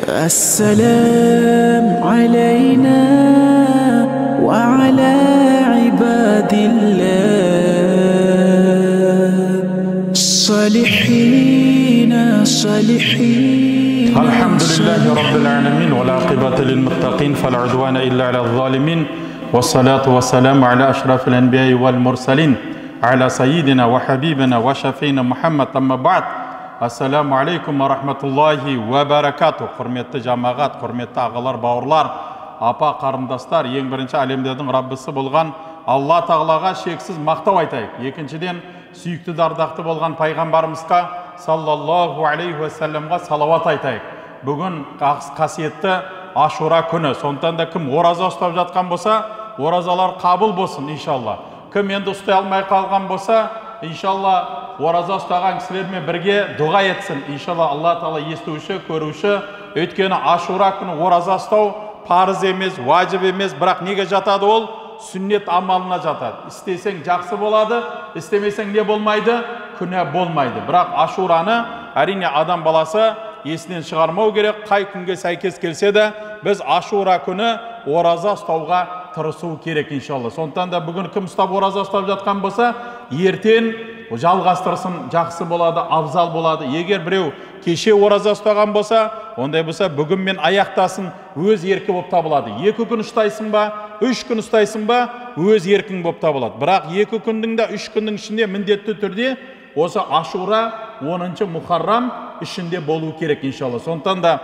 السلام علينا وعلى عباد الله الصالحين الصالحين. الحمد لله رب العالمين والعاقبة للمتقين فلا عدوان إلا على الظالمين، والصلاة والسلام على أشرف الأنبياء والمرسلين على سيدنا وحبيبنا وشفينا محمد. أما بعد، Ассаламу алейкум ва рахматуллахи ва баракату. Құрметті жамағат, құрметті ағалар, бауырлар, апа, қарындастар, ең бірінші әлемдердің Раббысы болған Алла Тағалаға шексіз мақтау айтайық. Екіншіден, сүйікті дардақты болған пайғамбарымызға саллаллаху алейхи уассаламға салауат айтайық. Бүгін қасиетті Ашура күні. Сондықтан да кім ораза ұстап жатқан болса, оразалар қабыл болсын иншалла. Кім енді ұстай алмай қалған болса, иншалла ораза ұстаған кісілермен бірге дұға етсін. Иншалла Алла Тағала естуші, көруші. Өйткені Ашура күні ораза ұстау парыз емес, уажып емес, бірақ неге жатады ол? Сүннет амалына жатады. Істесең жақсы болады, істемесең не болмайды? Күнә болмайды. Бірақ Ашураны әрине адам баласы есінен шығармау керек. Қай күнге сәйкес келсе де, біз Ашура күні ораза ұстауға тырысу керек иншалла. Сондықтан да бүгін кім ұстап ораза ұстап жатқан болса, ертең жалғастырсын, жақсы болады, абзал болады. Егер біреу кеше ораза ұстаған болса, ондай болса бүгінмен аяқтасын, өз еркі болып табылады. 2 күн ұстайсың ба, 3 күн ұстайсың ба, өз еркің болып табылады. Бірақ 2 күндің де 3 күннің ішінде міндетті түрде осы Ашура 10-шы Мухаррам ішінде болу керек иншалла. Сондықтан да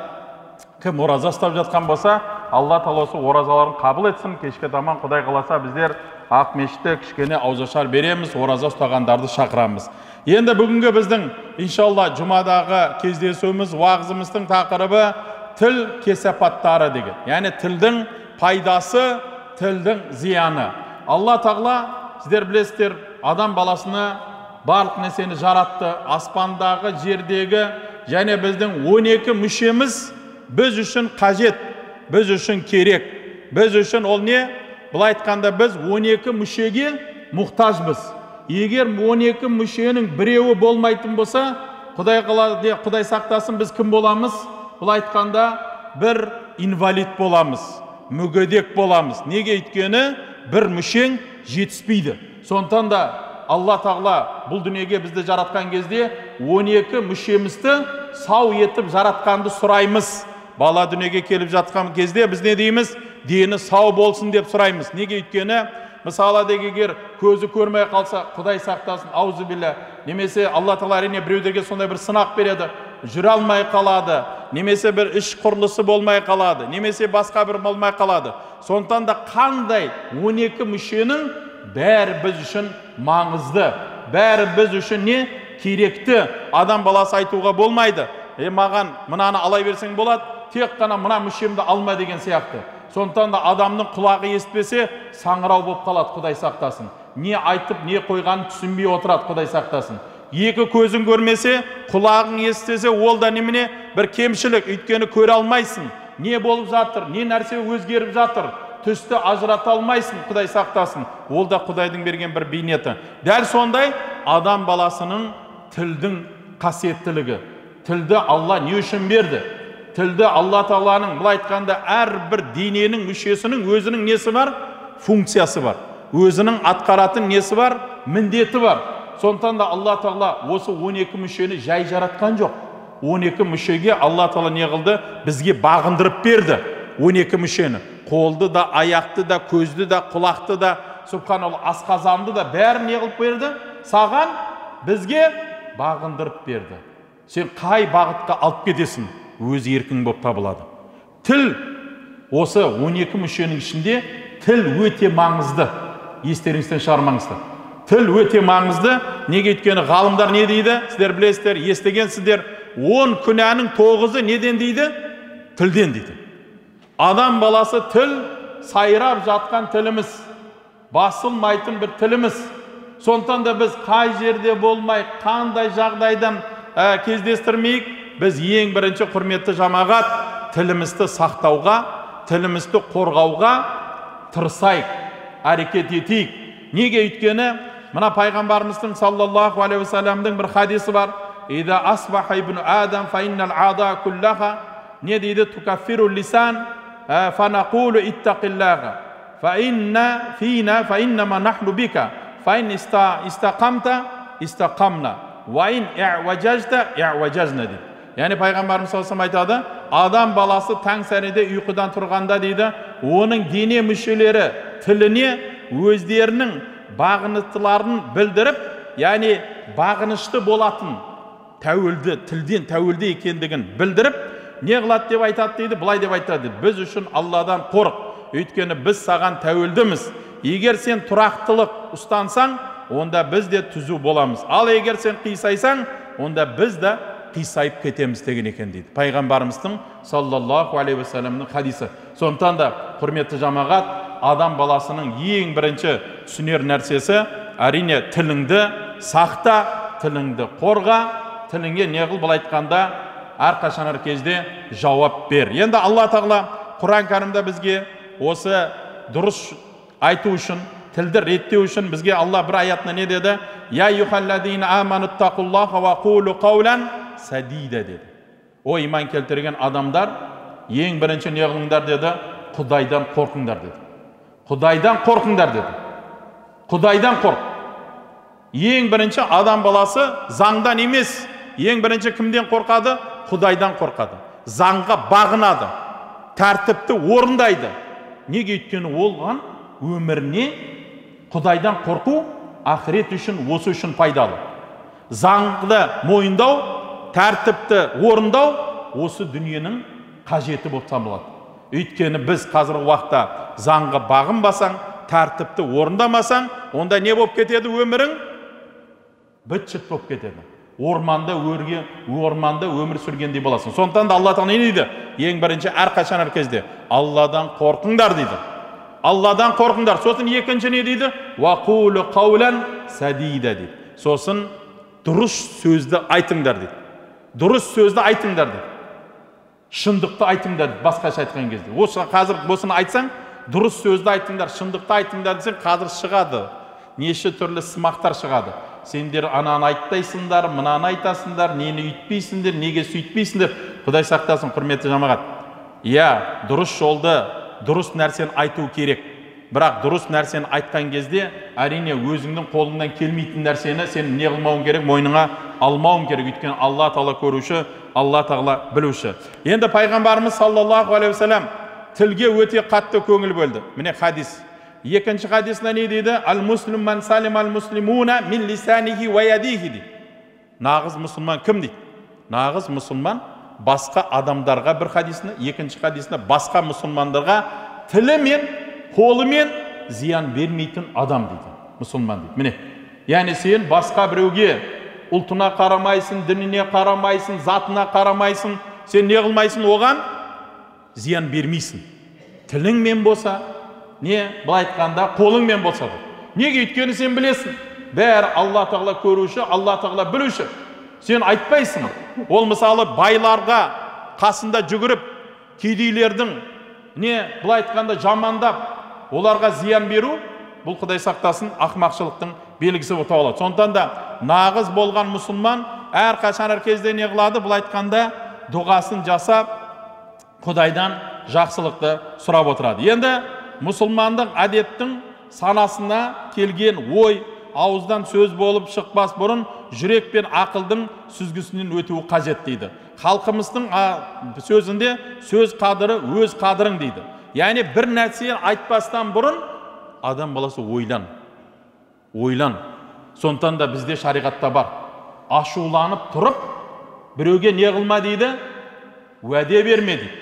кім ораза ұстап жатқан болса, Алла Тағала осы оразаларын қабыл етсін. Кешке таман Құдай қаласа біздер Ақ мешітте кішкене ауызашар береміз, ораза ұстағандарды шақырамыз. Енді бүгінгі біздің иншалла жұмадағы кездесуіміз, уағызымыздың тақырыбы тіл кесапаттары деген. Яғни тілдің пайдасы, тілдің зияны. Алла Тағала, сіздер білесіздер, адам баласына барлық нәрсені жаратты. Аспандағы, жердегі және біздің 12 мүшеміз біз үшін қажет, біз үшін керек. Біз үшін ол не? Былай айтқанда біз 12 мүшеге мұқтажбыз. Егер 12 мүшенің біреуі болмайтын болса, Құдай қалады, Құдай сақтасын, біз кім боламыз? Былай айтқанда бір инвалид боламыз, мүгедек боламыз. Неге? Өйткені бір мүшең жетіспейді. Сондықтан да Алла Тағала бұл дүниеге бізді жаратқан кезде 12 мүшемізді сау етіп жаратқанды сұраймыз. Бала дүниеге келіп жатқан кезде біз не дейміз? Дені сау болсын деп сұраймыз. Неге? Өйткені мысалы егер көзі көрмей қалса, Құдай сақтасын, аузубилля, немесе Алла Тағала әрине біреулерге сондай бір сынақ береді, жүре алмай қалады, немесе бір іш құрылысы болмай қалады, немесе басқа бір болмай қалады. Сондықтан да қандай 12 мүшенің бәрі біз үшін маңызды, бәрі біз үшін не керекті. Адам баласы айтуға болмайды. Маған мынаны ала берсең болады, тек қана мына мүшемді алма деген сияқты. Сондықтан да адамның құлағы естпесе, саңырау болып қалады, Құдай сақтасын. Не айтып, не қойғанын түсінбей отырады, Құдай сақтасын. Екі көзің көрмесе, құлағың естісе, ол да немене бір кемшілік, өйткені көре алмайсың. Не болып жатыр, не нәрсе өзгеріп жатыр, түсті ажырата алмайсың, Құдай сақтасын. Ол да Құдайдың берген бір бейнеті. Дәл сондай адам баласының тілдің қасиеттілігі. Тілді Алла не үшін берді? Тілді Алла Тағаланың, былай айтқанда, әрбір дененің мүшесінің өзінің несі бар? Функциясы бар. Өзінің атқаратын несі бар? Міндеті бар. Сондықтан да Алла Тағала осы 12 мүшені жай жаратқан жоқ. 12 мүшеге Алла Тағала не қылды? Бізге бағындырып берді 12 мүшені. Қолды да, аяқты да, көзді да, құлақты да, субханалла, асқазанды да бәрін не қылып берді? Саған, бізге бағындырып берді. Сен қай бағытқа алып кетесің? Өз еркің болып табылады. Тіл осы 12 мүшенің ішінде тіл өте маңызды. Естеріңізден шығармаңыздар. Тіл өте маңызды. Неге? Өйткені ғалымдар не дейді? Сіздер білесіздер, естігенсіздер. 10 күнәнің 9-ы неден дейді? Тілден дейді. Адам баласы тіл сайрап жатқан тіліміз, басылмайтын бір тіліміз. Сондықтан да біз қай жерде болмай, қандай жағдайдан кездестірмейік, біз ең бірінші құрметті жамағат тілімізді сақтауға, тілімізді қорғауға тырысайық, әрекет етейік. Неге? Өйткені мына пайғамбарымыздың саллаллаху алейхи уассаламдың бір хадисі бар. Не дейді? Тукаффиру лисан фанақулу иттақиллаға фа инна фина фа иннама нахну бика фа ин истақамта истақамна ва ин иъважажта иъважажна дейді. Яғни пайғамбарымыз саллаллаху алейхи вассалам айтады, адам баласы таң сәріде ұйқыдан тұрғанда дейді, оның дене мүшелері тіліне өздерінің бағыныстыларын білдіріп, яғни бағынышты болатын тәуелді, тілден тәуелді екендігін білдіріп, не қылады деп айтады дейді, былай деп айтады: біз үшін Алладан қорық, өйткені біз саған тәуелдіміз. Егер сен тұрақтылық ұстансаң, онда біз де түзу боламыз. Ал егер сен қисайсаң, онда біз де қисайып кетеміз деген екен дейді. Пайғамбарымыздың саллаллаху алейхи уассаламның хадисі. Сондықтан да, құрметті жамағат, адам баласының ең бірінші түсінер нәрсесі, әрине тіліңді сақта, тіліңді қорға, тіліңе не қыл, былай айтқанда, әрқашан әр кезде жауап бер. Енді Алла Тағала Құран Кәрімде бізге осы дұрыс айту үшін, тілді реттеу үшін бізге Алла бір аятында не деді? Я юхалладина амануттақуллаха ва қулу қаулан садида деді. О иман келтірген адамдар, ең бірінші не қылыңдар деді? Құдайдан қорқыңдар деді. Құдайдан қорқыңдар деді. Құдайдан қорқ. Ең бірінші адам баласы заңдан емес, ең бірінші кімден қорқады? Құдайдан қорқады. Заңға бағынады, тәртіпті орындайды. Неге? Өйткені оған өміріне Құдайдан қорқу ақырет үшін, осы үшін пайдалы. Заңды мойындау, тәртіпті орындау осы дүниенің қажеті болып табылады. Өйткені біз қазіргі уақытта заңға бағынбасаң, тәртіпті орындамасаң, онда не болып кетеді өмірің? Быт-шыт болып кетеді. Орманда орманда өмір сүргендей боласың. Сондықтан да Алла Тағала не дейді? Ең бірінші әрқашан әр кезде Алладан қорқыңдар дейді. Алладан қорқыңдар. Сосын екінші не дейді? Уақулу қаулан садида дейді. Сосын дұрыс сөзді айтыңдар дейді. Дұрыс сөзді айтыңдар дейді. Шындықты айтыңдар дейді. Басқаша айтқан кезде. Осы қазір осыны айтсаң, дұрыс сөзді айтыңдар, шындықты айтыңдар десең, қазір шығады. Неше түрлі сымақтар шығады. Сендер ананы айтпайсыңдар, мынаны айтасыңдар, нені үйтпейсіңдер, неге сөйтпейсіңдер. Құдай сақтасын, құрметті жамағат. Иә, дұрыс жолды, дұрыс нәрсені айту керек. Бірақ дұрыс нәрсені айтқан кезде, әрине өзіңнің қолыңнан келмейтін нәрсені сен не қылмауың керек, мойныңа алмауың керек. Өйткені Алла Тағала көруші, Алла Тағала білуші. Енді пайғамбарымыз саллаллаху алейхи уассалам тілге өте қатты көңіл бөлді. Міне хадис. Екінші хадисінде не дейді? Ал-муслим ман салим ал-муслимуна мин лисанихи ва ядихи дейді. Нағыз мұсылман кім дейді? Нағыз мұсылман басқа адамдарға бір хадисінде, екінші хадисінде басқа мұсылмандарға тілімен, қолымен зиян бермейтін адам дейді. Мұсылман дейді. Міне, яғни сен басқа біреуге ұлтына қарамайсың, дініне қарамайсың, затына қарамайсың, сен не қылмайсың, оған зиян бермейсің. Тіліңмен болса, не былай айтқанда қолыңмен болса да. Неге? Өйткені сен білесің, бәрі Алла Тағала көруші, Алла Тағала білуші. Сен айтпайсың. Ол мысалы байларға қасында жүгіріп, кедейлердің не былай айтқанда жамандап, оларға зиян беру, бұл Құдай сақтасын ақмақшылықтың белгісі болып табылады. Сондықтан да нағыз болған мұсылман әрқашан әр кезде не қылады? Былай айтқанда дұғасын жасап, Құдайдан жақсылықты сұрап отырады. Енді мұсылмандық әдеттің санасына келген ой ауыздан сөз болып шықпас бұрын жүрек пен ақылдың сүзгісінен өтуі қажет дейді. Халқымыздың сөзінде сөз қадірі өз қадірің дейді. Яғни бір нәрсе айтпастан бұрын адам баласы ойлан. Ойлан. Сондықтан да бізде шариғатта бар. Ашуланып тұрып біреуге не қылма дейді? Уәде берме дейді.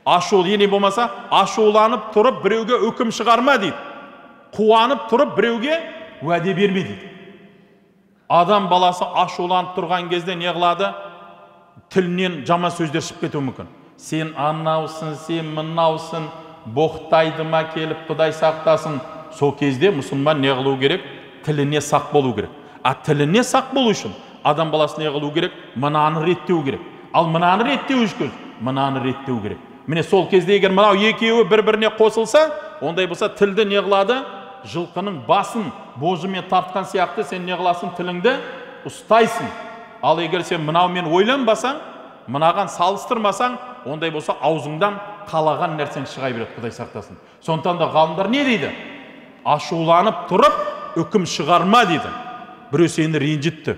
Ашу, ене болмаса, ашуланып тұрып біреуге үкім шығарма дейді. Қуанып тұрып біреуге уәде берме дейді. Адам баласы ашуланып тұрған кезде не қылады? Тілінен жаман сөздер шығып кетуі мүмкін. Сен анаусың, сен мынаусың, боқтайды ма келіп, Құдай сақтасын. Сол кезде мұсылман не қылу керек? Тіліне сақ болу керек. А тіліне сақ болу үшін адам баласы не қылу керек? Мынаны реттеу керек. Ал мынаны реттеу үшін мынаны реттеу керек. Міне сол кезде егер мынау екеуі бір-біріне қосылса, ондай болса тілді не қылады? Жылқының басын божымен тартқан сияқты сен не қыласың? Тіліңді ұстайсың. Ал егер сен мынаумен ойланбасаң, Мынаған салыстырмасаң, ондай болса аузыңдан қалаған нәрсең шыға береді, Құдай сақтасын. Сондықтан да ғалымдар не дейді? Ашуланып тұрып, үкім шығарма дейді. Біреу сені ренжітті,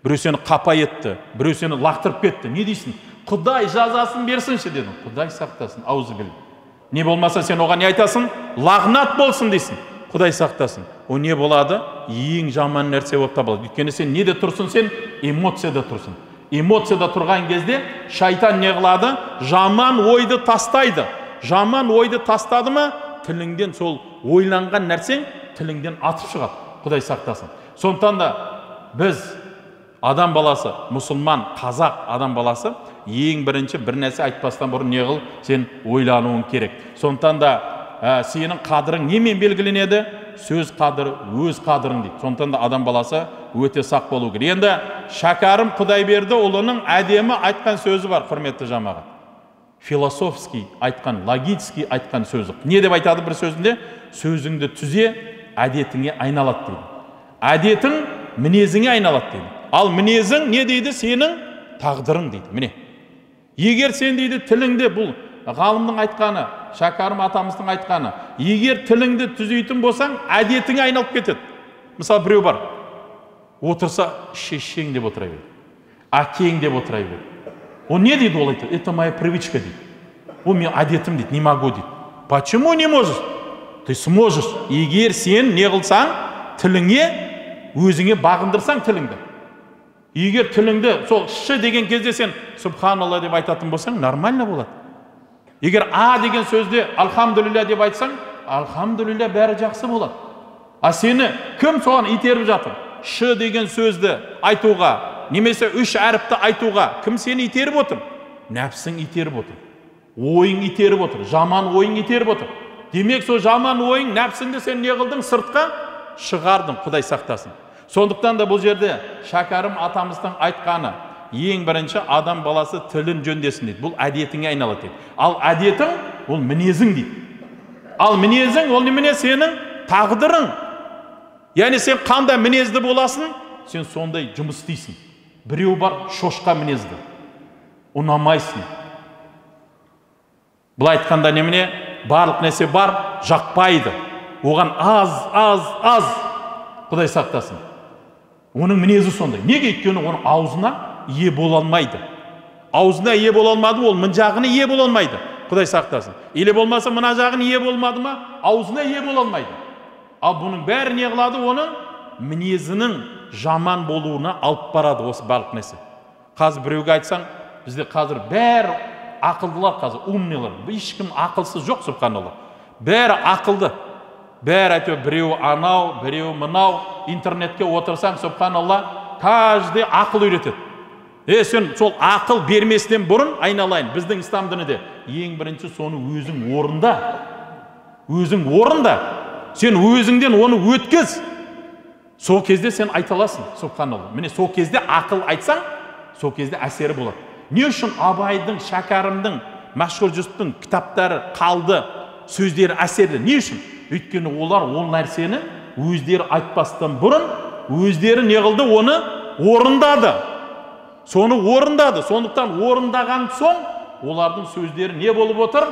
біреу сені қапа етті, біреу сені лақтырып кетті. Не дейсің? Құдай жазасын берсінші дедің. Құдай сақтасын, аузы біл. Не болмаса сен оған не айтасың? Лағнат болсын дейсің. Құдай сақтасын. О не болады? Ең жаман нәрсе болып табылады. Өйткені сен неде тұрсың сен? Эмоцияда тұрсың. Эмоцияда тұрған кезде шайтан не қылады? Жаман ойды тастайды. Жаман ойды тастады ма, тіліңден сол ойланған нәрсең тіліңден атып шығады. Құдай сақтасын. Сондықтан да біз адам баласы, мұсылман, қазақ адам баласы ең бірінші бір нәрсе айтпастан бұрын не қыл, сен ойлануың керек. Сондықтан да сенің қадірің немен белгіленеді? Сөз қадірі, өз қадірің дейді. Сондықтан да адам баласы өте сақ болу керек. Енді Шәкәрім Құдайбердіұлының әдемі айтқан сөзі бар, құрметті жамағат. Философский айтқан, логический айтқан сөзі. Не деп айтады бір сөзінде? Сөзіңді түзе, әдетіңе айналады дейді. Әдетің мінезіңе айналады дейді. Ал мінезің не дейді? Сенің тағдырың дейді. Міне. Егер сен дейді тіліңде, бұл ғалымның айтқаны, Шәкәрім атамыздың айтқаны, егер тіліңді түзейтін болсаң, әдетіңе айналып кетеді. Мысалы, біреу бар, отырса шешең деп отыра береді, әкең деп отыра береді. Ол не дейді, ол айтады? Это моя привычка дейді. Ол менің әдетім дейді, не могу дейді. Почему не можешь? Ты сможешь. Егер сен не қылсаң, тіліңе, өзіңе бағындырсаң тіліңді. Егер тіліңді сол ш деген кезде сен субханалла деп айтатын болсаң, нормально болады. Егер а деген сөзде алхамдулилля деп айтсаң, алхамдулилля бәрі жақсы болады. А сені кім соған итеріп жатыр? Ш деген сөзді айтуға, немесе үш әріпті айтуға кім сені итеріп отыр? Нәпсің итеріп отыр. Ойың итеріп отыр. Жаман ойың итеріп отыр. Демек, сол жаман ойың, нәпсіңді сен не қылдың? Сыртқа шығардың, Құдай сақтасын. Сондықтан да бұл жерде Шәкәрім атамыздың айтқаны, ең бірінші адам баласы тілін жөндесін дейді. Бұл әдетіңе айналады дейді. Ал әдетің ол мінезің дейді. Ал мінезің ол немене? Сенің тағдырың. Яғни сен қандай мінезді боласың, сен сондай жұмыс істейсің. Біреу бар шошқа мінезді, ұнамайсың. Былай айтқанда немене? Барлық нәрсе бар, жақпайды. Оған аз, аз, аз. Құдай сақтасын. Оның мінезі сондай. Неге? Өйткені оның аузына ие бола алмайды. Аузына ие бола алмады, ол мына жағына ие бола алмайды. Құдай сақтасын. Или болмаса мына жағына ие болмады ма, аузына ие бола алмайды. Ал бұның бәрі не қылады? Оның мінезінің жаман болуына алып барады осы барлық нәрсе. Қазір біреуге айтсаң, бізде қазір бәрі ақылдылар, қазір умныйлар. Ешкім ақылсыз жоқ, субханалла. Бәрі ақылды. Бәрі әйтеуір біреуі анау, біреуі мынау. Интернетке отырсаң, субханалла, каждый ақыл үйретеді. Сен сол ақыл берместен бұрын, айналайын, біздің ислам дінінде ең бірінші соны өзің орында. Өзің орында. Сен өзіңден оны өткіз. Сол кезде сен айта аласың, субханалла. Міне сол кезде ақыл айтсаң, сол кезде әсері болады. Не үшін Абайдың, Шәкәрімнің, Мәшһүр Жүсіптің кітаптары қалды, сөздері әсерлі? Не үшін? Өйткені олар ол нәрсені өздері айтпастан бұрын өздері не қылды? Оны орындады. Соны орындады. Сондықтан орындаған соң олардың сөздері не болып отыр?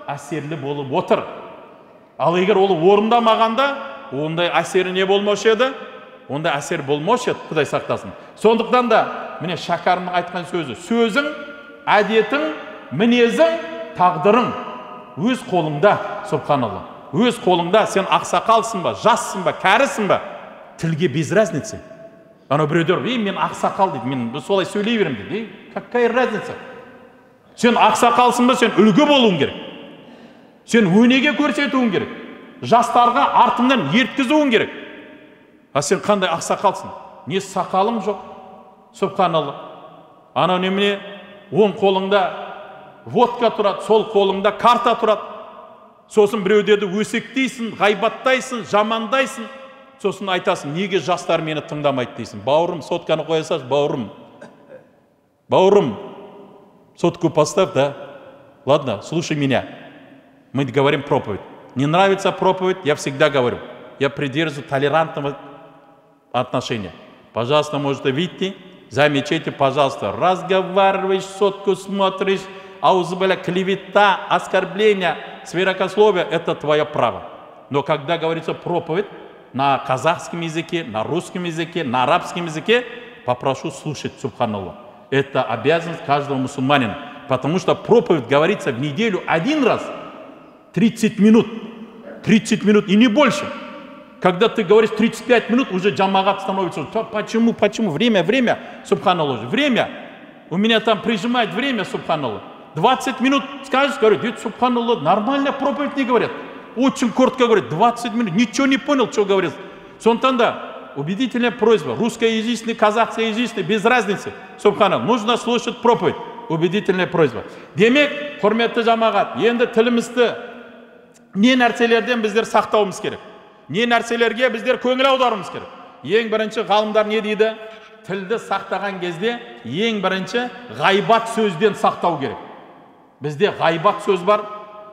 Әсерлі болып отыр. Ал егер ол орындамағанда, ондай әсері не болмаушы еді? Ондай әсер болмаушы еді, Құдай сақтасын. Сондықтан да міне Шәкәрімнің айтқан сөзі, сөзің, әдетің, мінезің, тағдырың өз қолыңда, субханалла. Өз қолыңда. Сен ақсақалсың ба, жассың ба, кәрісің ба, тілге без разницы. Анау біреулер, ей, мен ақсақал дейді, мен солай сөйлей беремін дейді. Ей, какая разница? Сен ақсақалсың ба, сен үлгі болуың керек. Сен өнеге көрсетуің керек. Жастарға артыңнан ерткізуің керек. А сен қандай ақсақалсың? Не сақалың жоқ, субханалла. Анау немене, оң қолыңда водка тұрады, сол қолыңда карта тұрады. Сосын біреулерді өсектейсің, ғайбаттайсың, жамандайсың. Сосын айтасың, неге жастар мені тыңдамайды дейсің. Бауырым, сотканы қоя салшы, бауырым. Бауырым, сотку поставь, да? Ладно, слушай меня. Мы говорим проповедь. Не нравится проповедь, я всегда говорю. Я придерживаюсь толерантного отношения. Пожалуйста, можете выйти, За мечети, пожалуйста, разговариваешь, сотку смотришь, аузубаля, клевета, оскорбление, сверокословие – это твое право. Но когда говорится проповедь на казахском языке, на русском языке, на арабском языке, попрошу слушать, субханаллах. Это обязанность каждого мусульманина. Потому что проповедь говорится в неделю один раз, 30 минут. 30 минут и не больше. Когда ты говоришь 35 минут, уже джамагат становится. Почему, почему? Время, время, субханаллах. Время. У меня там прижимает время, субханаллах. 20 минут скажешь, говорю, нет, субханаллах, нормально проповедь не говорят. Очень коротко говорят, 20 минут, ничего не понял, что говорит. Сондықтан да, убедительная просьба, русскоязычный, казахскоязычный, без разницы, субханаллах, нужно слушать проповедь, убедительная просьба. Демек, құрметті жамағат, енді тілімізді не нәрселерден біздер сақтауымыз керек? Не нәрселерге біздер көңіл аударуымыз керек? Ең бірінші ғалымдар не дейді? Тілді сақтаған кезде ең бірінші ғайбат сөзден сақтау керек. Бізде ғайбат сөз бар,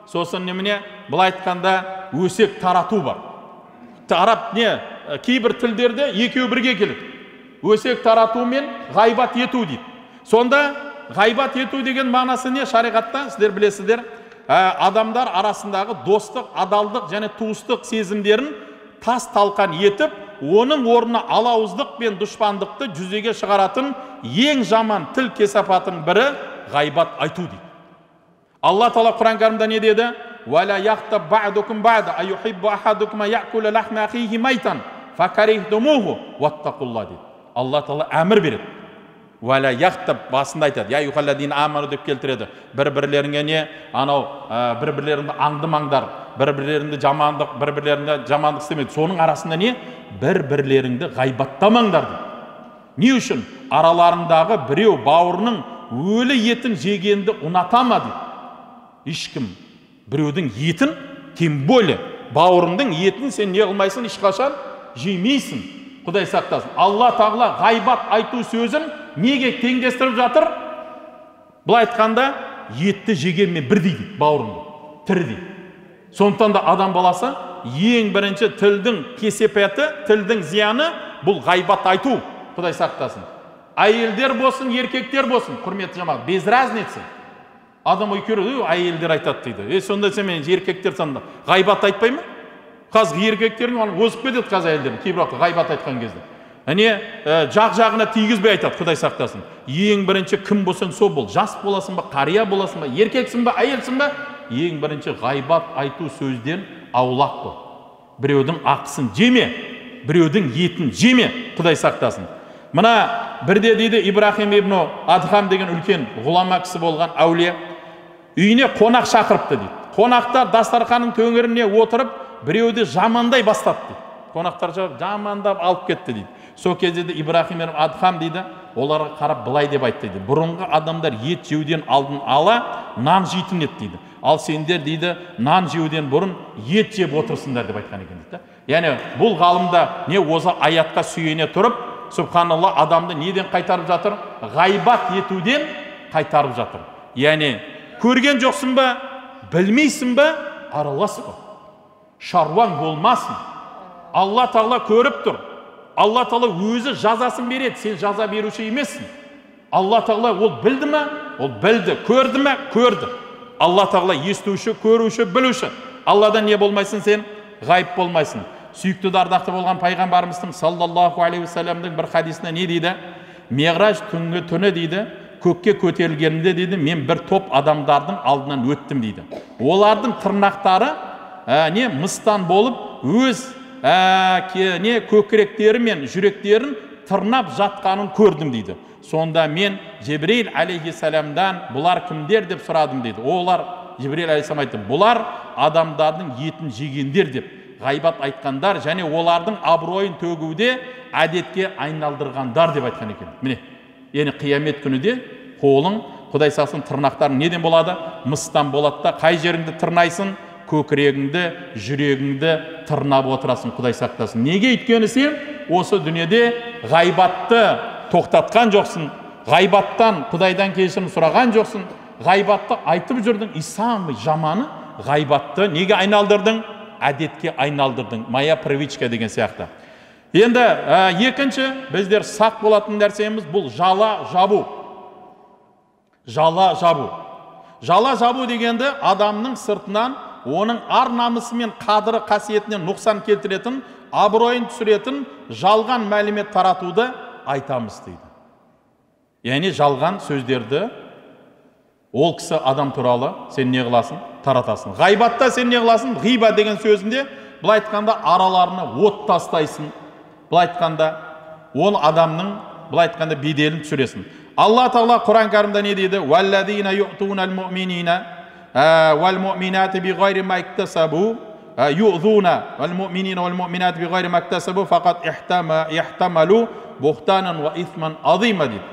сосын немене, былай айтқанда өсек тарату бар. Араб не, кейбір тілдерде екеуі бірге келеді. Өсек тарату мен ғайбат ету дейді. Сонда ғайбат ету деген мағынасы не? Шариғатта сіздер білесіздер, адамдар арасындағы достық, адалдық және туыстық сезімдерін тас талқан етіп, оның орнына алауыздық пен дұшпандықты жүзеге шығаратын ең жаман тіл кесапатының бірі ғайбат айту дейді. Алла Тағала Құран Кәрімде не деді? «Уәлә яғтаб ба'дукум ба'да, аюхиббу ахадукум я'кула лахма ахихи майтан, факарихтумуху, ваттақулла» дейді. Алла Тағала әмір береді. Уәлә яғтаб басында айтады. Я юхалладин аману деп келтіреді. Бір-бірлеріңе не, анау бір-бірлеріңді аңдымаңдар, бір-бірлеріңді жамандық, бір-бірлеріңді жамандық істемейді. Соның арасында не? Бір-бірлеріңді ғайбаттамаңдар дейді. Не үшін? Араларындағы біреу бауырының өлі етін жегенді ұната ма дейді. Ешкім біреудің етін, тем более бауырыңдың етін сен не қылмайсың, ешқашан жемейсің. Құдай сақтасын. Алла Тағала ғайбат айту сөзін неге теңдестіріп жатыр? Былай айтқанда, етті жегенмен бірдей дейді, бауырыңды, тірідей. Сондықтан да адам баласы ең бірінші тілдің кесепеті, тілдің зияны бұл ғайбат айту. Құдай сақтасын. Әйелдер болсын, еркектер болсын, құрметті жамағат, без разницы. Адам ой көреді, әйелдер айтады дейді. Сонда сен мен еркектер сонда ғайбат айтпай ма? Қазір еркектердің озып кетеді қазір әйелдер кейбір уақытта ғайбат айтқан кезде. Әне жақ-жағына тигізбей айтады, Құдай сақтасын. Ең бірінші кім болсаң сол бол. Жас боласың ба, қария боласың ба, еркексің ба, әйелсің ба? Ең бірінші ғайбат айту сөзден аулақ бол. Біреудің ақысын жеме, біреудің етін жеме, Құдай сақтасын. Мына бірде дейді Ибрахим ибн Адхам деген үлкен ғұлама кісі болған әулие үйіне қонақ шақырыпты дейді. Қонақтар дастарханның төңіріне отырып, біреуді жамандай бастады дейді. Қонақтар жамандап алып кетті дейді. Сол кезде де Ибрахим ибн Адхам дейді, оларға қарап былай деп айтты дейді. Бұрынғы адамдар ет жеуден алдын ала нан жейтін еді дейді. Ал сендер дейді, нан жеуден бұрын ет жеп отырсыңдар деп айтқан екен дейді. Яғни бұл ғалымда не осы аятқа сүйене тұрып, субханалла, адамды неден қайтарып жатыр? Ғайбат етуден қайтарып жатыр. Яғни көрген жоқсың ба, білмейсің ба, араласпа. Шаруаң болмасын. Алла Тағала көріп тұр. Алла Тағала өзі жазасын береді, сен жаза беруші емессің. Алла Тағала ол білді ме? Ол білді. Көрді ме? Көрді. Алла Тағала естуші, көруші, білуші. Алладан не болмайсың сен? Ғайып болмайсың. Сүйікті де ардақты болған пайғамбарымыздың саллаллаху алейхи уассаламның бір хадисінде не дейді? Миғраж түнгі түні дейді, көкке көтерілгенімде дейді, мен бір топ адамдардың алдынан өттім дейді. Олардың тырнақтары не мыстан болып, өз не көкіректері мен жүректерін тырнап жатқанын көрдім дейді. Сонда мен Жебірейіл алейхиссаламдан бұлар кімдер деп сұрадым дейді. Олар, Жебірейіл алейхиссалам айтты, бұлар адамдардың етін жегендер деп, ғайбат айтқандар және олардың абыройын төгуде әдетке айналдырғандар деп айтқан екен. Міне, яғни қиямет күні де қолың, Құдай сақтасын, тырнақтарың неден болады? Мыстан болады да, қай жеріңді тырнайсың? Көкірегіңді, жүрегіңді тырнап отырасың, Құдай сақтасын. Неге? Өйткені сен осы дүниеде ғайбатты тоқтатқан жоқсың, ғайбаттан Құдайдан кешірім сұраған жоқсың, ғайбатты айтып жүрдің. И самый жаманы, ғайбатты неге айналдырдың? Әдетке айналдырдың. Моя привычка деген сияқты. Енді екінші біздер сақ болатын нәрсеміз бұл жала жабу. Жала жабу. Жала жабу дегенді адамның сыртынан оның ар намысы мен қадірі қасиетіне нұқсан келтіретін, абыройын түсіретін жалған мәлімет таратуды айтамыз дейді. Яғни жалған сөздерді ол кісі адам туралы сен не қыласың? Таратасың. Ғайбатта сен не қыласың? Ғиба деген сөзінде былай айтқанда араларына от тастайсың. Былай айтқанда ол адамның былай айтқанда беделін түсіресің. Алла Тағала Құран Кәрімде не дейді? Уаллазина юътунал муъминина вал-муъминати биғайри ма иктасабу юъзуна вал-муъминина вал-муъминати биғайри ма иктасабу фақат ихтамалу бухтанан ва исман азима дейді.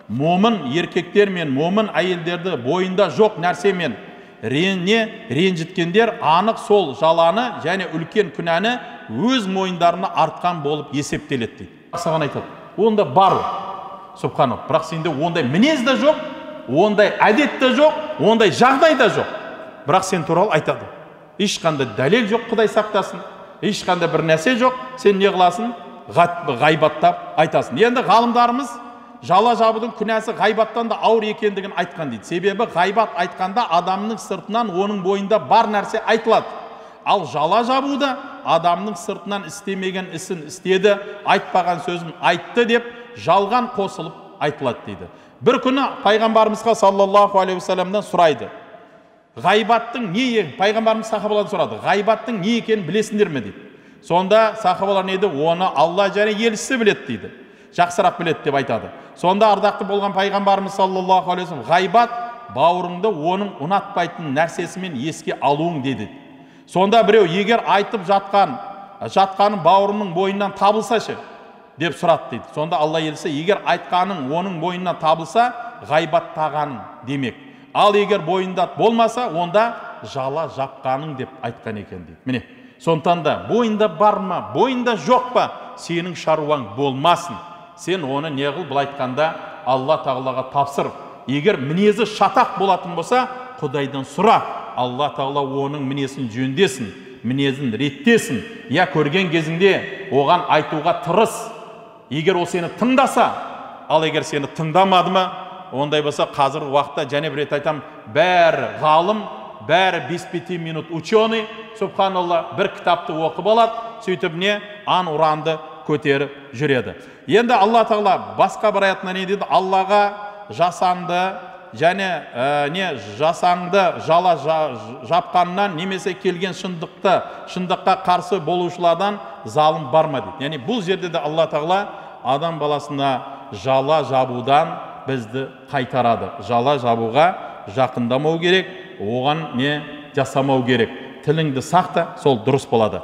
Момын еркектер мен момын әйелдерді бойында жоқ нәрсемен ренжіткендер анық сол жаланы және үлкен күнәні өз мойындарына артқан болып есептеледі дейді. Саған айтады, онда бар ол, субханалла. Бірақ сенде ондай мінез де жоқ, ондай әдет те жоқ, ондай жағдай да жоқ. Бірақ сен туралы айтады. Ешқандай дәлел жоқ, Құдай сақтасын. Ешқандай бір нәрсе жоқ, сен не қыласың? Ғайбаттап айтасың. Енді ғалымдарымыз жала жабудың күнәсі ғайбаттан да ауыр екендігін айтқан дейді. Себебі ғайбат айтқанда адамның сыртынан оның бойында бар нәрсе айтылады. Ал жала жабуда адамның сыртынан істемеген ісін істеді, айтпаған сөзін айтты деп жалған қосылып айтылады дейді. Бір күні пайғамбарымызға саллаллаху алейхи уассаламнан сұрайды. Ғайбаттың не, пайғамбарымыз сахабалардан сұрады. Ғайбаттың не екенін білесіңдер ме дейді. Сонда сахабалар не дейді? Оны Алла және елшісі біледі дейді. Жақсырақ біледі деп айтады. Сонда ардақты болған пайғамбарымыз саллаллаху алейхи уассалам ғайбат бауырыңды оның ұнатпайтын нәрсесімен еске алуың деді. Сонда біреу егер айтып жатқаның бауырының бойынан табылса ше деп сұрады дейді. Сонда Алла елшісі егер айтқаның оның бойынан табылса ғайбаттағаның демек. Ал егер бойында болмаса онда жала жапқаның деп айтқан екен дейді. Міне, сондықтан да бойында бар ма, бойында жоқ па, сенің шаруаң болмасын. Сен оны не қыл, былай айтқанда Алла Тағалаға тапсыр. Егер мінезі шатақ болатын болса, Құдайдан сұра. Алла Тағала оның мінезін жөндесін, мінезін реттесін. Я көрген кезіңде оған айтуға тырыс. Егер ол сені тыңдаса, ал егер сені тыңдамады ма, ондай болса қазіргі уақытта және бір рет айтам, бәрі ғалым, бәрі 5 минут ученый, субханалла, бір кітапты оқып алады, сөйтіп не ан ұранды көтеріп жүреді. Енді Алла Тағала басқа бір аятында не дейді? Аллаға жасанды және не жасаңды жала жапқаннан немесе келген шындыққа қарсы болушылардан залым бар ма дейді. Яғни бұл жерде де Алла Тағала адам баласына жала жабудан бізді қайтарады. Жала жабуға жақындамау керек, оған не жасамау керек. Тіліңді сақта, сол дұрыс болады.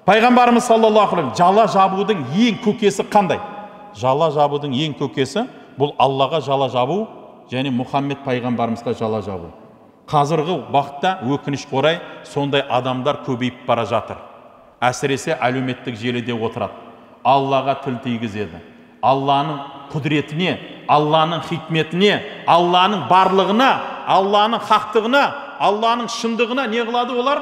Пайғамбарымыз саллаллаху алейхи жала жабудың ең көкесі қандай? Жала жабудың ең көкесі бұл Аллаға жала жабу және Мұхаммед пайғамбарымызға жала жабу. Қазіргі уақытта өкінішке орай сондай адамдар көбейіп бара жатыр. Әсіресе әлеуметтік желіде отырады. Аллаға тіл тигізеді. Алланың құдіретіне, Алланың хикметіне, Алланың барлығына, Алланың хақтығына, Алланың шындығына не қылады олар?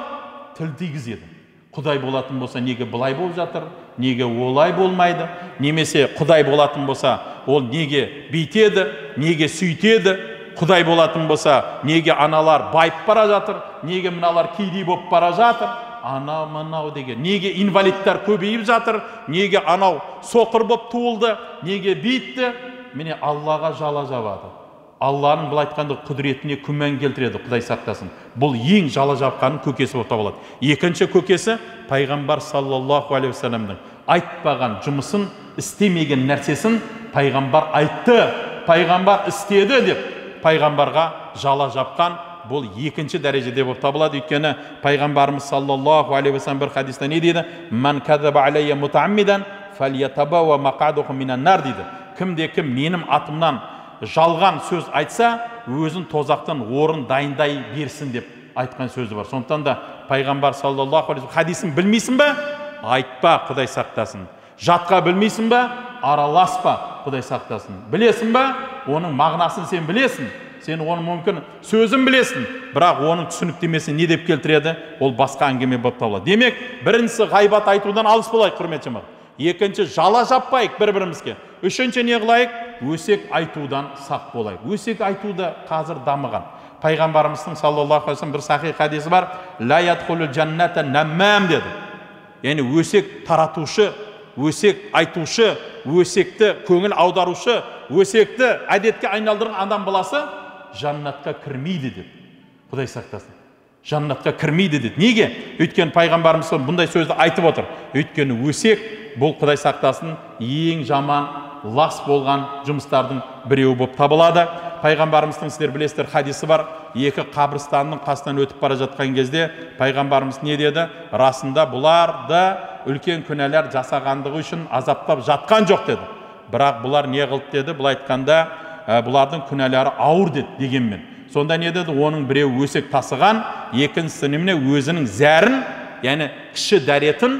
Тіл тигізеді. Құдай болатын болса, неге былай болып жатыр, неге олай болмайды, немесе Құдай болатын болса, ол неге бүйтеді, неге сөйтеді, Құдай болатын болса, неге аналар байып бара жатыр, неге мыналар кедей болып бара жатыр, анау мынау деген, неге инвалидтар көбейіп жатыр, неге анау соқыр болып туылды, неге бүйтті, міне Аллаға жала жабады. Алланың былай айтқанда құдіретіне күмән келтіреді, Құдай сақтасын. Бұл ең жала жапқанның көкесі болып табылады. Екінші көкесі пайғамбар саллаллаху алейхи уассаламның айтпаған жұмысын, істемеген нәрсесін пайғамбар айтты, пайғамбар істеді деп пайғамбарға жала жапқан, бұл екінші дәрежеде болып табылады. Өйткені пайғамбарымыз саллаллаху алейхи уассалам бір хадисте не дейді? Ман казаба алайя мутааммидан фальятабауа мақадуху минан нар дейді. Кімде кім менің атымнан жалған сөз айтса, өзін тозақтан орын дайындай берсін деп айтқан сөзі бар. Сондықтан да пайғамбар саллаллаху алейхи хадисін білмейсің бе? Айтпа, Құдай сақтасын. Жатқа білмейсің бе? Араласпа, Құдай сақтасын. Білесің бе? Оның мағынасын сен білесің. Сен оның мүмкін сөзін білесің, бірақ оның түсініктемесін не деп келтіреді? Ол басқа әңгіме болып табылады. Демек, біріншісі ғайбат айтудан алыс болайық, құрметті жамағат. Екінші, жала жаппайық бір-бірімізге. Үшінші, не қылайық? Өсек айтудан сақ болайық. Өсек айтуда қазір дамыған. Пайғамбарымыздың саллаллаху алейхи вассалам бір сахи хадисі бар. Ла ядхулул жанната наммам деді. Яғни өсек таратушы, өсек айтушы, өсекті көңіл аударушы, өсекті әдетке айналдырған адам баласы жаннатқа кірмейді деді. Құдай сақтасын. Жаннатқа кірмейді деді. Неге? Өйткені пайғамбарымыз бұндай сөзді айтып отыр. Өйткені өсек бұл Құдай сақтасын ең жаман, лас болған жұмыстардың біреуі болып табылады. Пайғамбарымыздың, сіздер білесіздер, хадисі бар. Екі қабірстанның қасынан өтіп бара жатқан кезде пайғамбарымыз не деді? Расында бұларды үлкен күнәлар жасағандығы үшін азаптап жатқан жоқ деді. Бірақ бұлар не қылды деді? Былай айтқанда, бұлардың күнәлары ауыр деді дегенмен. Сонда не деді? Оның біреуі өсек тасыған, екіншісі немене? Өзінің зәрін, яғни кіші дәретін,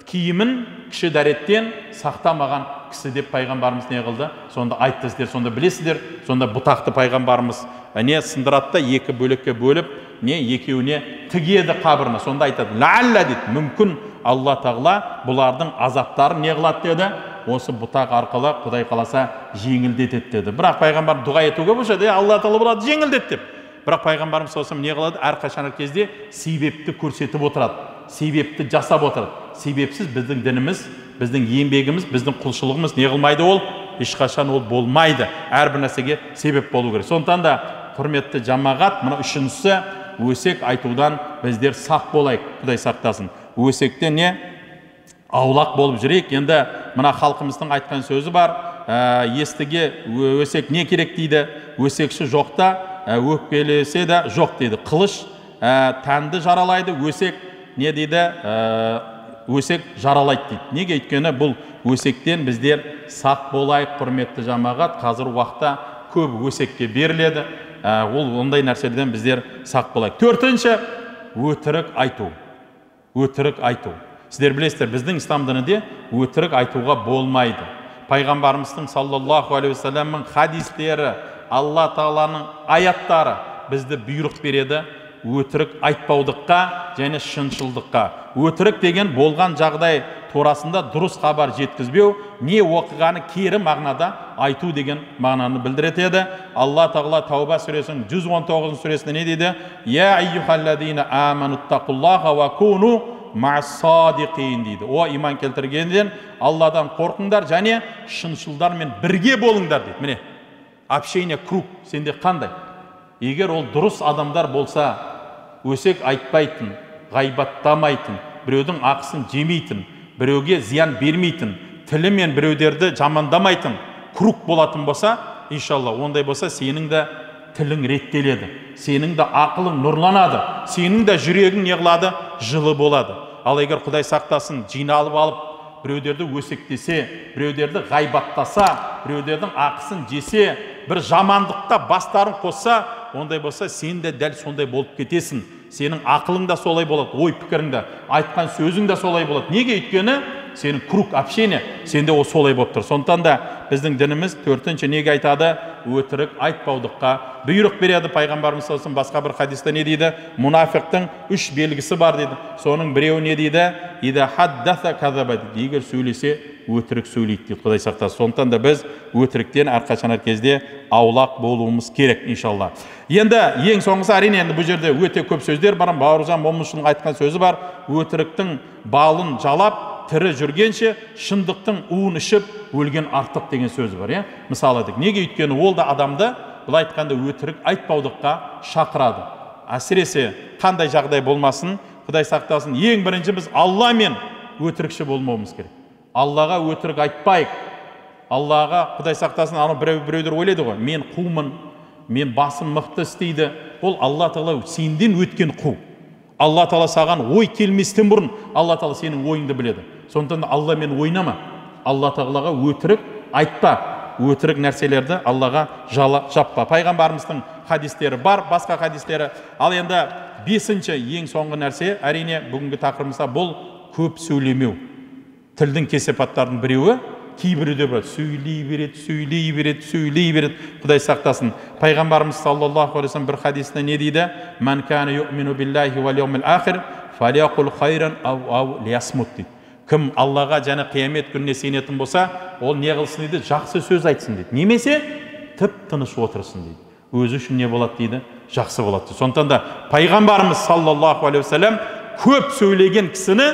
киімін кіші дәреттен сақтамаған кісі деп пайғамбарымыз не қылды? Сонда айтты, сіздер сонда білесіздер, сонда бұтақты пайғамбарымыз не сындырады да екі бөлекке бөліп, не екеуіне тігеді қабіріне. Сонда айтады, ләалла дейді, мүмкін Алла тағала бұлардың азаптарын не қылады деді? Осы бұтақ арқылы Құдай қаласа жеңілдетеді деді. Бірақ пайғамбар дұға етуге болса, Алла тағала бұларды жеңілдет деп. Бірақ пайғамбарымыз саллаллаху алейхи не қылады? Әрқашан кезде себепті көрсетіп отырады, себепті жасап отырады. Себепсіз біздің дініміз, біздің еңбегіміз, біздің құлшылығымыз не қылмайды ол? Ешқашан ол болмайды. Әрбір нәрсеге себеп болу керек. Сондықтан да, құрметті жамағат, мына үшіншісі өсек айтудан біздер сақ болайық, Құдай сақтасын. Өсектен не? Аулақ болып жүрейік. Енді мына халқымыздың айтқан сөзі бар. Естіге өсек не керек дейді, өсекші жоқта өкпелесе де жоқ дейді. Қылыш тәнді жаралайды, өсек не дейді? Өсек жаралайды дейді. Неге? Өйткені бұл өсектен біздер сақ болайық, құрметті жамағат. Қазір уақытта көп өсекке беріледі. Ол ондай нәрселерден біздер сақ болайық. Төртінші, өтірік айту. Өтірік айту. Сіздер білесіздер, біздің ислам дінінде өтірік айтуға болмайды. Пайғамбарымыздың саллаллаху алейхи уассаламның хадистері, Алла тағаланың аяттары бізді бұйрық береді өтірік айтпаудыққа және шыншылдыққа. Өтірік деген болған жағдай турасында дұрыс хабар жеткізбеу, не оқығаны кері мағынада айту деген мағынаны білдіреді. Алла тағала Тауба сүресінің 119 сүресінде не дейді? Я айюхаллазина амануттақуллаха ва куну ма'ас-садиқин дейді. О иман келтіргендер, Алладан қорқыңдар және шыншылдармен бірге болыңдар дейді. Міне, общение круг сенде қандай? Егер ол дұрыс адамдар болса, өсек айтпайтын, ғайбаттамайтын, біреудің ақысын жемейтін, біреуге зиян бермейтін, тілімен біреулерді жамандамайтын круг болатын болса, иншалла, ондай болса сенің де тілің реттеледі, сенің де ақылың нұрланады, сенің де жүрегің не қылады? Жылы болады. Ал егер Құдай сақтасын, жиналып алып, біреулерді өсектесе, біреулерді ғайбаттаса, біреулердің ақысын жесе, бір жамандықта бастарын қосса, ондай болса сен де дәл сондай болып кетесің. Сенің ақылың да солай болады, ой пікірің де, айтқан сөзің де солай болады. Неге? Өйткені сенің круг общения сенде ол солай болып тұр. Сондықтан да біздің дініміз төртінші неге айтады? Өтірік айтпаудыққа бұйрық береді. Пайғамбарымыз саллаллаху алейхи вассалам басқа бір хадисте не дейді? Мұнафиқтың үш белгісі бар дейді. Соның біреуі не дейді? Ида хаддаса казаба дейді. Егер сөйлесе, өтірік сөйлейді дейді. Құдай сақтасын. Сондықтан да біз өтіріктен әрқашан әр кезде аулақ болуымыз керек, иншалла. Енді ең соңғысы, әрине, енді бұл жерде өте көп сөздер бар. Бауыржан Момышұлының айтқан сөзі бар. Өтіріктің балын жалап, тірі жүргенше, шындықтың уын ішіп, өлген артық деген сөзі бар. Мысалы дейік. Неге? Өйткені ол да адамды, былай айтқанда, өтірік айтпаудыққа шақырады. Әсіресе қандай жағдай болмасын, Құдай сақтасын, ең бірінші біз Алламен өтірікші болмауымыз керек. Аллаға өтірік айтпайық. Аллаға, Құдай сақтасын, анау біреулер ойлайды ғой, мен қумын, мен басым мықты істейді. Ол Алла тағала сенден өткен қу. Алла тағала саған ой келместен бұрын Алла тағала сенің ойыңды біледі. Сондықтан Алламен ойнама. Алла тағалаға өтірік айтпа. Өтірік нәрселерді Аллаға жала жаппа. Пайғамбарымыздың хадистері бар, басқа хадистері. Ал енді бесінші ең соңғы нәрсе, әрине бүгінгі тақырыбымызда бұл көп сөйлемеу. Тілдің кесепаттарының біреуі, кейбіреулер бар, сөйлей береді, сөйлей береді, сөйлей береді. Құдай сақтасын. Пайғамбарымыз саллаллаху алейхи вассалам бір хадисінде не дейді? Ман кана юъмину биллахи вал яумил ахир фалияқул хайран ау лиясмут дейді. Кім Аллаға және қиямет күніне сенетін болса, ол не қылсын дейді? Жақсы сөз айтсын дейді. Немесе тып-тыныш отырсын дейді. Өзі үшін не болады дейді? Жақсы болады дейді. Сондықтан да пайғамбарымыз саллаллаху алейхи уассалам көп сөйлеген кісіні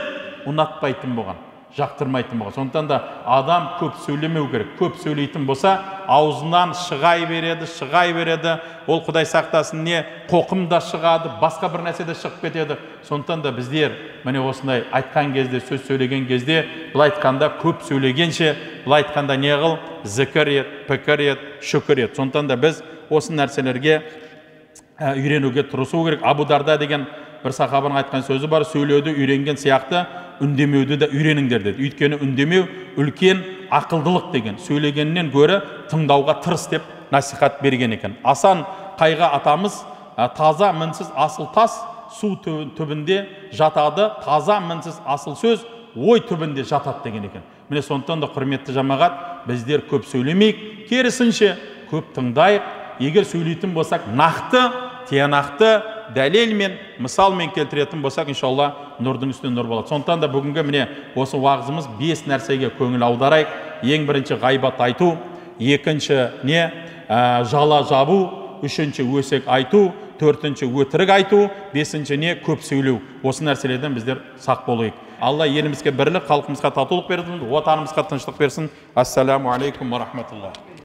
ұнатпайтын болған, жақтырмайтын болған. Сондықтан да адам көп сөйлемеу керек. Көп сөйлейтін болса, аузынан шығай береді, шығай береді. Ол Құдай сақтасын, не қоқым да шығады, басқа бір нәрсе де шығып кетеді. Сондықтан да біздер міне осындай айтқан кезде, сөз сөйлеген кезде, былай айтқанда көп сөйлегенше, былай айтқанда не қыл? Зікір ет, пікір ет, шүкір ет. Сондықтан да біз осы нәрселерге үйренуге тырысу керек. Абу Дарда деген бір сахабаның айтқан сөзі бар: сөйлеуді үйренген сияқты үндемеуді де үйреніңдер деді. Өйткені үндемеу үлкен ақылдылық деген. Сөйлегеннен гөрі тыңдауға тырыс деп насихат берген екен. Асан Қайға атамыз таза мінсіз асыл тас су түбінде жатады, таза мінсіз асыл сөз ой түбінде жатады деген екен. Міне сондықтан да құрметті жамағат, біздер көп сөйлемейік, керісінше көп тыңдайық. Егер сөйлейтін болсақ, нақты, тиянақты дәлелмен, мысалмен келтіретін болсақ, иншалла нұрдың үстіне нұр болады. Сондықтан да бүгінгі міне осы уағызымыз 5 нәрсеге көңіл аударайық. Ең бірінші ғайбат айту, екінші не жала жабу, үшінші өсек айту, төртінші өтірік айту, бесінші не көп сөйлеу. Осы нәрселерден біздер сақ болайық. Алла елімізге бірлік, халқымызға татулық берсін, отанымызға тыныштық берсін. Ассаламу алейкум ва рахматуллах.